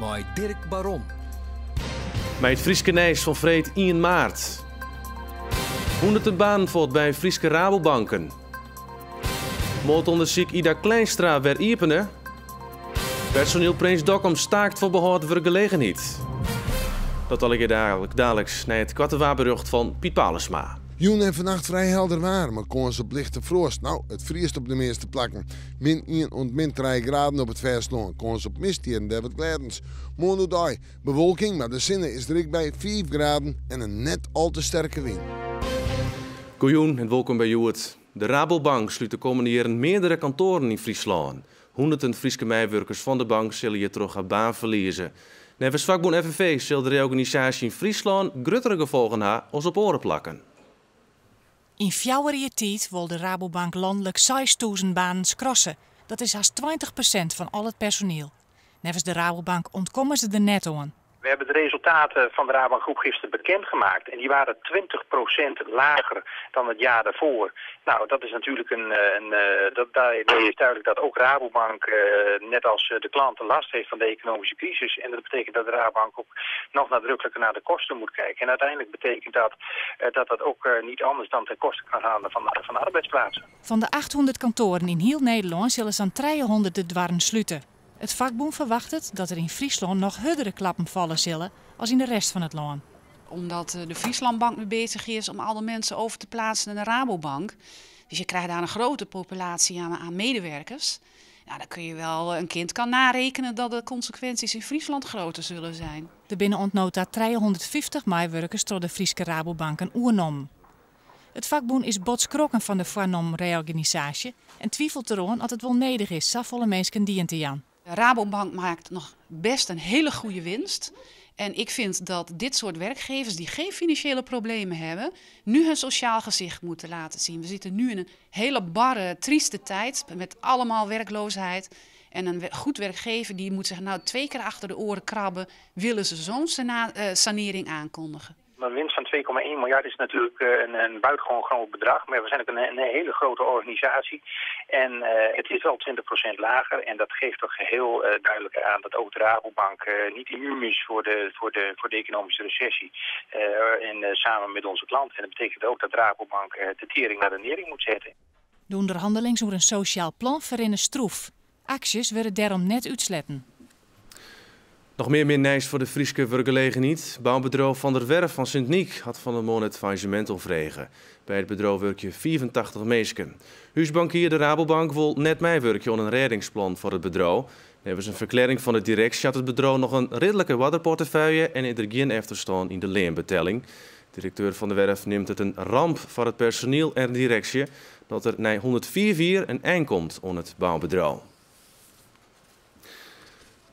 Mei Dirk Baron. Mei it Fryske nijs fan freed ien maart. Hûnderten banen fuort by Fryske Rabobanken. Moardûndersyk Ida Klijnstra wer iepene. Personiel Prins Dokkum staakt foar behâld wurkgelegenheid. Dat allegear daliks nei it koarte waarberjocht fan Piet Paulusma. Jûn en fannacht frij helder waar, mar kâns op lichte froast. No, it friest op de measte plakken. Min ien oant min trije graden op it fêstelân. Kâns op mist hjir en dêr wat glêdens. Moarn oerdei bewolking, mar de sinne is der ek by fiif graden en in net al te sterke wyn. Goejûn en wolkom by Hjoed. De Rabobank slút de kommende jierren meardere kantoaren yn Fryslân. Hûnderten Fryske meiwurkers fan de bank sille hjirtroch har baan ferlieze. Neffens fakbûn FNV sil de reorganisaasje yn Fryslân gruttere gefolgen ha as op oare plakken. Yn fjouwer jier tiid wol de Rabobank lanlik 6000 banen skrasse. Dat is hast 20% fan al it personiel. Neffens de Rabobank ûntkomme se der net oan. We hebben de resultaten van de Rabobank Groep gisteren bekendgemaakt. En die waren 20% lager dan het jaar daarvoor. Nou, dat is natuurlijk een, eh, dat, daarmee is duidelijk dat ook Rabobank, net als de klanten, last heeft van de economische crisis. En dat betekent dat de Rabobank ook nog nadrukkelijker naar de kosten moet kijken. En uiteindelijk betekent dat dat dat ook niet anders dan ten koste kan gaan van de arbeidsplaatsen. Fan de 800 kantoaren yn hiel Nederlân sille sa'n 300 de doarren slute. It fakbûn ferwachtet dat der yn Fryslân noch hurdere klappen falle sille as yn de rest fan it lân. Omdat de Frieslandbank nu bezig is om alle mensen over te plaatsen naar de Rabobank. Dus je krijgt daar een grote populatie aan medewerkers. Nou, dan kun je wel, een kind kan narekenen dat de consequenties in Friesland groter zullen zijn. Der binne oant no ta 350 meiwurkers troch de Fryske Rabobanken oernommen. It fakbûn is bot skrokken fan de foarnommen reorganisaasje en twifelt deroan oft it wol nedich is safolle minsken dien te jaan. Rabobank maakt nog best een hele goede winst. En ik vind dat dit soort werkgevers die geen financiële problemen hebben, nu hun sociaal gezicht moeten laten zien. We zitten nu in een hele barre, trieste tijd met allemaal werkloosheid. En een goed werkgever die moet zich nou twee keer achter de oren krabben, willen ze zo'n sanering aankondigen. Maar een winst van 2,1 miljard is natuurlijk een buitengewoon groot bedrag. Maar we zijn ook een hele grote organisatie. En het is wel 20% lager. En dat geeft toch heel duidelijk aan dat ook de Rabobank niet immuun is voor de economische recessie. En samen met onze klanten. En dat betekent ook dat de Rabobank de tering naar de nering moet zetten. De ûnderhannelings oer in sosjaal plan ferrinne stroef. Aksjes wurde dêrom net útsletten. Noch mear min nijs foar de Fryske wurkgelegenheid. Boubedriuw Van der Werf fan Sint Nyk hat fan 'e moarn it fallissemint oanfrege. By it bedriuw wurkje 85 minsken. Húsbankier de Rabobank wol net meiwurkje oan in rêdingsplan foar it bedriuw. Neffens in ferklearring fan de direksje hat it bedriuw noch in ridlike oarderportefeuille en is der gjin efterstân yn de leanbetelling. Direkteur Van der Werf neamt it in ramp foar it personiel en de direksje dat der nei 105 jier in ein komt oan it boubedriuw.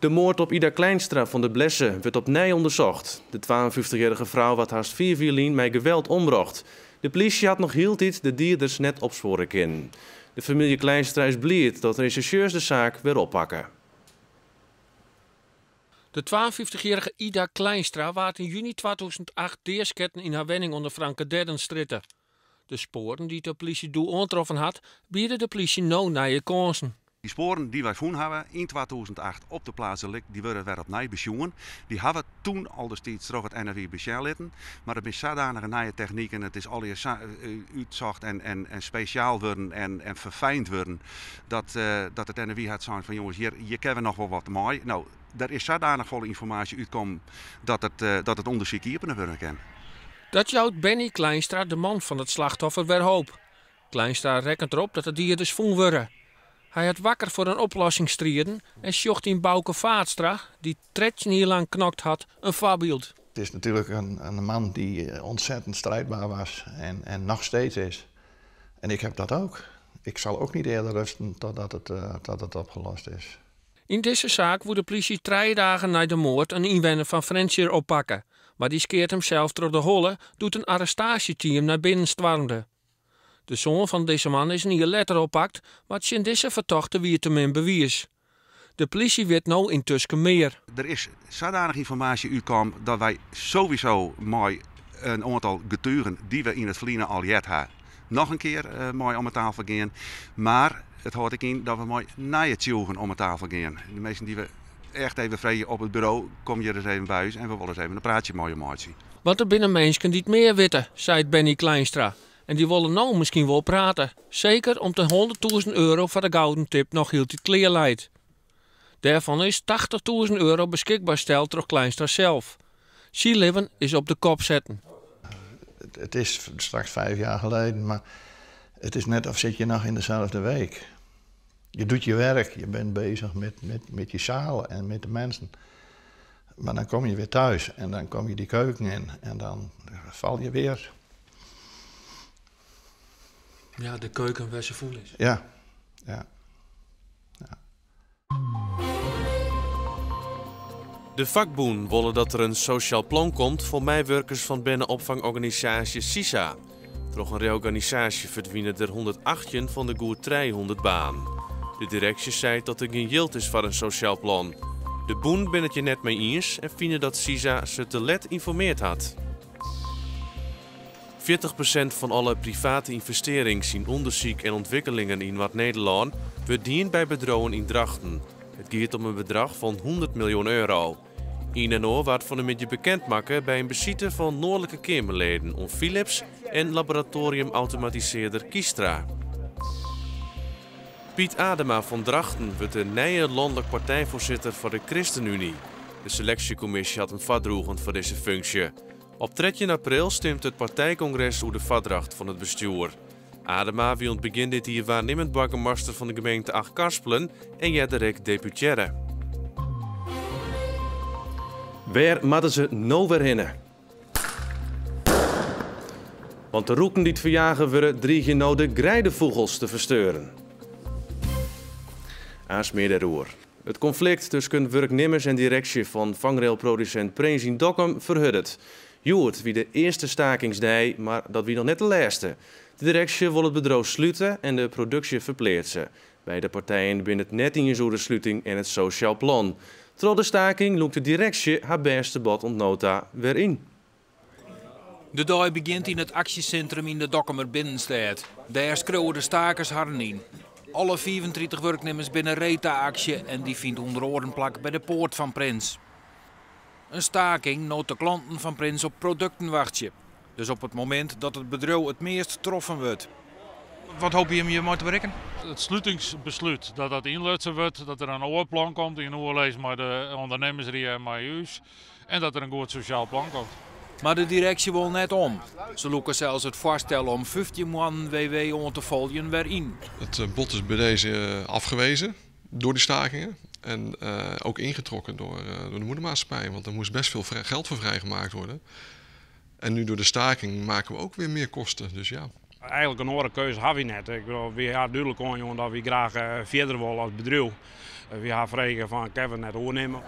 De moard op Ida Klijnstra fan De Blesse wurdt opnij ûndersocht. De 52-jierrige frou waard hast 4 jier lyn mei geweld ombrocht. De plysje hat noch hieltyd de dieders net opspoare kinnen. De famylje Klijnstra is bliid dat de resjersjeurs de saak wer oppakke. De 52-jierrige Ida Klijnstra waard yn juny 2008 deasketten yn har wenning oan de Franke Deddenstrjitte. De spoaren dy't de plysje doe oantroffen hat, biede de plysje no nije kânsen. Dy spoaren dy't wy fûn hawwe yn 2008 op de pleats delikt, dy wurde wer opnij besjoen. Dy hawwe doe al destiids troch it NFI besjen litten. Mar it binne sadanige nije techniken, it is allegear sa útsocht en spesjaal wurden en ferfynd wurden, dat it NFI hat sein fan jonges, hjir kinne we noch wol wat mei. No, der is sadanich folle ynformaasje útkommen dat it ûndersyk iepene wurde kin. Dat jout Benny Klijnstra, de man fan it slachtoffer, wer hoop. Klijnstra rekkenet derop dat de dieders fûn wurde. Hy hat wakker foar in oplossing striden en sjocht yn Bauke Vaatstra, dy't 13 jier lang knokt hat, in foarbyld. Het is natuurlijk een man die ontzettend strijdbaar was en nog steeds is. En ik heb dat ook. Ik zal ook niet eerder rusten totdat het opgelost is. Yn dizze saak woe de plysje 3 dagen nei de moard in ynwenner fan Frjentsjer oppakke. Mar dy skeat himsels troch de holle doe't in arrestaasjeteam nei binnen stoarmde. De soan fan dizze man is in jier letter oppakt, mar tsjin dizze fertochte wie te min bewiis. De plysje wit no yntusken mear. Der is sadanich ynformaasje útkommen dat wy sowieso mei in oantal getugen dy't we yn it ferline al heard ha, noch in kear mei om 'e tafel gean. Mar it hâldt ek yn dat we mei nije tsjûgen om 'e tafel gean. De minsken dy't we echt even freegje op it buro, kom hjir ris even by ús en we wolle ris even in praatsje mei jo meitsje. Want der binne minsken dy't mear witte, seit Bennie Klijnstra. En dy wolle no miskien wol prate. Seker om't de 100.000 euro foar de gouden tip noch hieltyd klear leit. Dêrfan is 80.000 euro beskikber steld troch Klijnstra sels. Syn libben is op de kop setten. Het is straks 5 jaar geleden, maar het is net of zit je nog in dezelfde week. Je doet je werk, je bent bezig met je zaal en met de mensen. Maar dan kom je weer thuis en dan kom je die keuken in en dan val je weer. Ja, de keuken waar ze voel is. Ja. De fakbûnen wolle dat der in sosjaal plan komt foar meiwurkers fan berneopfangorganisaasje Sisa. Troch in reorganisaasje ferdwine der 118 fan de goed 300 banen. De direksje seit dat der gjin jild is foar in sosjaal plan. De bûnen binne it hjir net mei iens en fine dat Sisa se te let ynformearre hat. 40% fan alle private ynvestearrings yn ûndersyk en ûntwikkelingen yn Noard-Nederlân wurdt dien by bedriuwen yn Drachten. It giet om in bedrach fan 100 miljoen euro. Ien en oar waard fan 'e middei bekend makke by in besite fan Noardlike Keamerleden oan Philips en laboratoariumautomatisearder Kiestra. Piet Adema fan Drachten wurdt de nije lanlik partijfoarsitter foar de ChristenUnie. De seleksjekommisje hat him foardroegen foar dizze funksje. Op 13 april stimt it partijkongres oer de foardracht fan it bestjoer. Adema wie oant begjin dit jier waarnimmend boargemaster fan de gemeente Achtkarspelen en earder ek deputearre. Wêr moatte se no wer hinne? Want de roeken dy't ferjage wurde, driigje no de greidefûgels te fersteuren. Aanst mear dêroer. It konflikt tusken wurknimmers en direksje fan fangrailprodusint Prins yn Dokkum ferhurdet. Hjoed wie de earste stakingsdei, mar dat wie noch net de lêste. De direksje wol it bedriuw slute en de produksje ferpleatse. Beide partijen binne it net iens oer de sluting en it sosjaal plan. Troch de staking lûkt de direksje har bêste bod oant no ta wer yn. De dei begjint yn it aksjesintrum yn de Dokkumer binnenstêd. Dêr skriuwe de stakers harren yn. Alle 35 wurknimmers binne ree ta aksje en dy fynt ûnder oaren plak by de poart fan Prins. In staking no't de klanten fan Prins op produkten wachtsje. Dus op it momint dat it bedriuw it meast troffen wurdt. Wat hoopje jim hjirmei te berikken? It slutingsbeslút dat dat ynlutsen wurdt, dat der in oar plan komt yn oerlis mei de ûndernimmersrie en mei ús en dat der in goed sosjaal plan komt. Mar de direksje wol net om. Se lûke sels it foarstel om 15 moannen WW oan te foljen wer yn. Het bod is bij deze afgewezen door die stakingen. En ook ingetrokken door de moedermaatschappij. Want er moest best veel geld voor vrijgemaakt worden. En nu door de staking maken we ook weer meer kosten. Dus ja. Eigentlik in oare keuze hawwe wy net. Ik bedoel, wy hawwe dúdlik oanjûn dat wy graach fierder wolle as bedriuw. Wy hawwe frege fan kinne we net oernimme.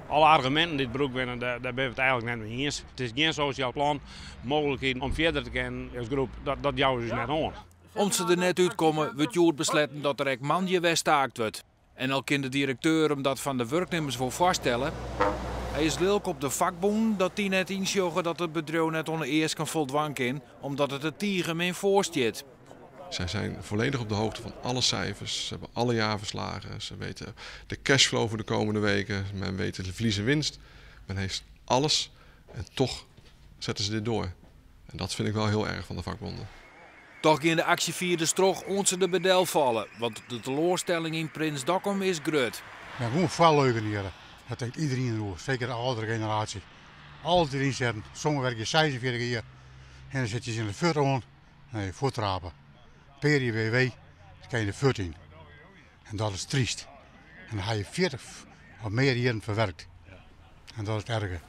Alle arguminten dy't brûkt binne, dêr binne we it eigentlik net mei iens. It is gjin sosjaal plan. Mooglikheden om fierder te kinnen as groep, dat jouwe se ús net oan. Om't se der net útkomme, wurdt hjoed besletten dat der ek moandei wer staakt wurdt. En al kin de direkteur him dat fan de wurknimmers wol foarstelle. Hy is lilk op de fakbûnen dat dy net ynsjogge dat it bedriuw net oan de easken foldwaan kin, omdat it der tige min foar stiet. Zij zijn volledig op de hoogte van alle cijfers. Ze hebben alle jaarverslagen. Ze weten de cashflow voor de komende weken. Men weet de verlies en winst. Men heeft alles. En toch zetten ze dit door. En dat vind ik wel heel erg van de vakbonden. Dochs geane de aksjefierders troch oant se der by delfalle, want de teloarstelling yn Prins Dokkum is grut. Ja, gewoan foar leugen hier. Dat tinkt iderien oer, seker de âldere generaasje. Altyd ynsetten, sommigen wurkje 46 jier en dan sitte se yn de fuot oan. Nee, fuottrape. Pear jier WW, dan kin je de fuot yn. En dat is tryst. En dan ha je 40 of mear jierren ferwurke. En dat is it erge.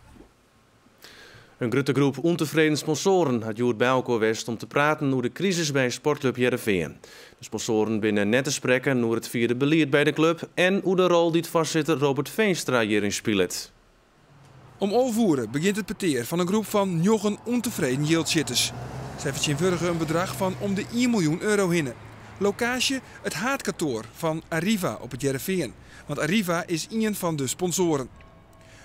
In grutte groep ûntefreden sponsoaren hat hjoed by elkoar west om te praten oer de krisis by sportklup Hearrenfean. De sponsoaren binne net te sprekken oer it fierde belied by de klup en oer de rol dy't foarsitter Robert Veenstra hjiryn spilet. Om 11 oere begjint it petear fan in groep fan njoggen ûntefreden jildsjitters. Sy fertsjintwurdigje in bedrach fan om de 1 miljoen euro hinne. Lokaasje it haadkantoar fan Arriva op It Hearrenfean. Want Arriva is ien fan de sponsoaren.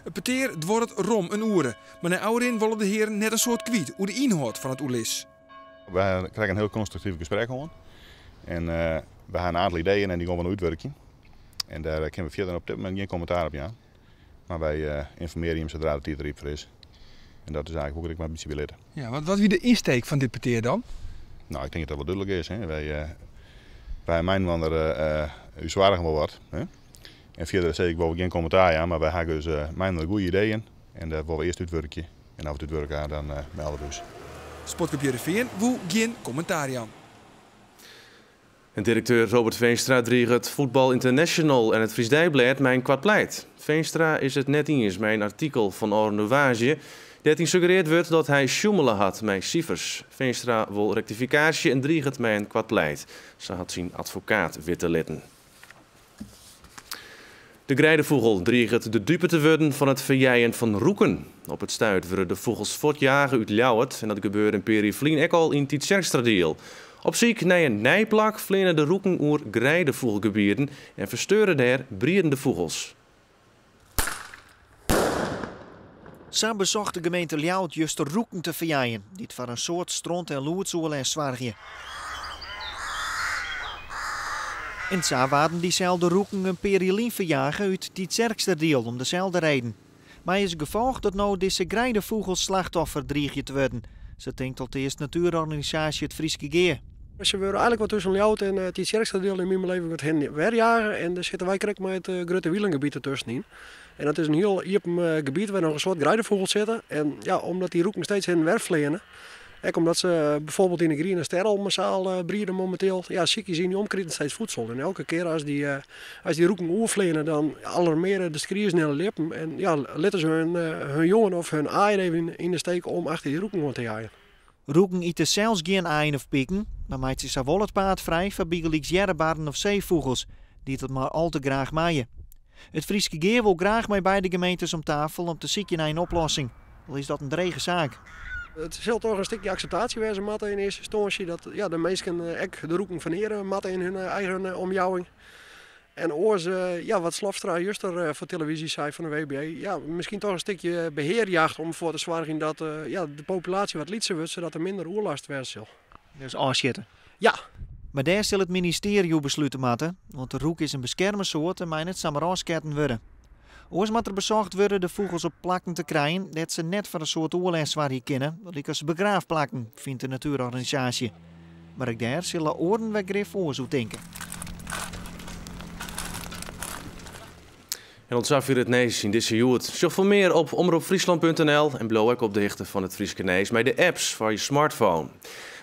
It petear duorret rom in oere, mar nei ôfrin wolle de hearen net in soad kwyt oer de ynhâld fan it oerlis. We krije in hiel konstruktyf gesprek hân. En we hawwe in oantal ideeën en dy geane we no útwurkjen. En dêr kinne we fierder op dit momint gjin kommentaar op jaan. Mar wy ynformearje jim sadree't de tiid der ryp foar is. En dat is eigentlik hoe't ik it mar in bytsje by litte. Ja, want wat wie de ynsteek fan dit petear dan? No, ik tink dat dat wol dúdlik is. Hè. Wy, wy mei-inoar ús soargen wol wat. Hè. En fierder sis ik wol gjin kommentaar jaan, mar wy ha dus mei-inoar goede ideeën en dat wolle we earst útwurkje. En as we it útwurke ha, dan melde we ús. Sportklup Hearrenfean woe gjin kommentaar jaan. En direkteur Robert Veenstra driget Voetbal International en it Friesch Deiblêd mei in koart pleit. Veenstra is it net iens mei in artikel fan ôfrûne woansdei dêr't yn suggereard wurdt dat hy sjoemele hat mei sifers. Veenstra wol rektifikaasje en driget mei in koart pleit, sa hat syn advokaat witte litten. De greidefûgel driget de dupe te wurden fan it ferjeien fan roeken. Op it stuit wurde de fûgels fuortjage út Ljouwert en dat gebeurde in pear jier ferlyn ek al yn Tytsjerksteradiel. Op syk nei in nij plak fleane de roeken oer greidefûgelgebieten en fersteure dêr briedende fûgels. Sa besocht de gemeente Ljouwert juster roeken te ferjeien, dy't foar in soad stront en lûdsoerlêst soargje. En sa waarden dyselde roeken in pear jier lyn ferjage út Tytsjerksteradiel om deselde reden. Mei as gefolch dat no dizze greidefûgels slachtoffer driigje te wurden, sa tinkt alteast natuerorganisaasje It Fryske Gea. Se wurde eigenlik wat tusken Ljouwert en Tytsjerksteradiel yn myn beleving wat hinne en wer jage en dêr sitte wy krekt mei it Grutte Wielengebiet dertusken yn. En dat is in hiel iepen gebiet wêr noch in soad greidefûgels sitte. En ja, omdat dy roeken steeds hinne en wer fleane, ek omdat se bijvoorbeeld yn de Griene Ster al massaal briede mominteel, ja, sykje se yn dy omkriten steeds voedsel. En elke kear as dy, as dy roeken oerfleane, dan alarmearje de skriezen en de ljippen en ja, litte se hun, hun jongen of hun aaien even yn de steek om achter dy roeken oan te jeien. Roeken ite sels gjin aaien of piken, mar meitsje sa wol it paad frij foar bygelyks earrebarren of seefûgels, dy't it mar al te graach meie. It Fryske Gea wol graach mei beide gemeentes om tafel om te sykjen nei in oplossing, al is dat in drege saak. It sil toch in stikje akseptaasje wêze moatte yn earste ynstânsje dat ja, de minsken ek de roeken ferneare moatte yn hun eigen omjouwing. En oars, ja, wat Slofstra juster foar televyzje sei fan de WBE, ja, miskien toch in stikje behearjacht om derfoar te soargjen dat ja, de populaasje wat lytser wurdt, sadat der minder oerlast wêze sil. Dus ôfsjitte? Ja. Mar dêr sil it ministearje oer beslute moatte, want de roek is in beskerme soart en mei net samar ôfsketten wurde. Oars moat der besocht wurde de fûgels op plakken te krijen dêr't se net foar in soad oerlêst soargje kinne, lykas begraafplakken, fynt de natuerorganisaasje. Mar ek dêr sille oaren wer grif oars oer tinke. En oant safier it nijs yn dizze Hjoed. Sjoch foar mear op omropfryslan.nl en bliuw ek op de hichte fan it Fryske nijs mei de apps foar je smartphone.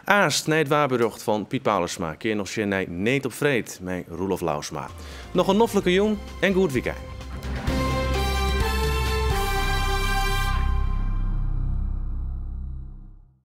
Aanst nei it waarberjocht fan Piet Paulusma kin je noch sjen nei Need op Freed mei Roelof Lousma. Noch in noflike jûn en goed wykein.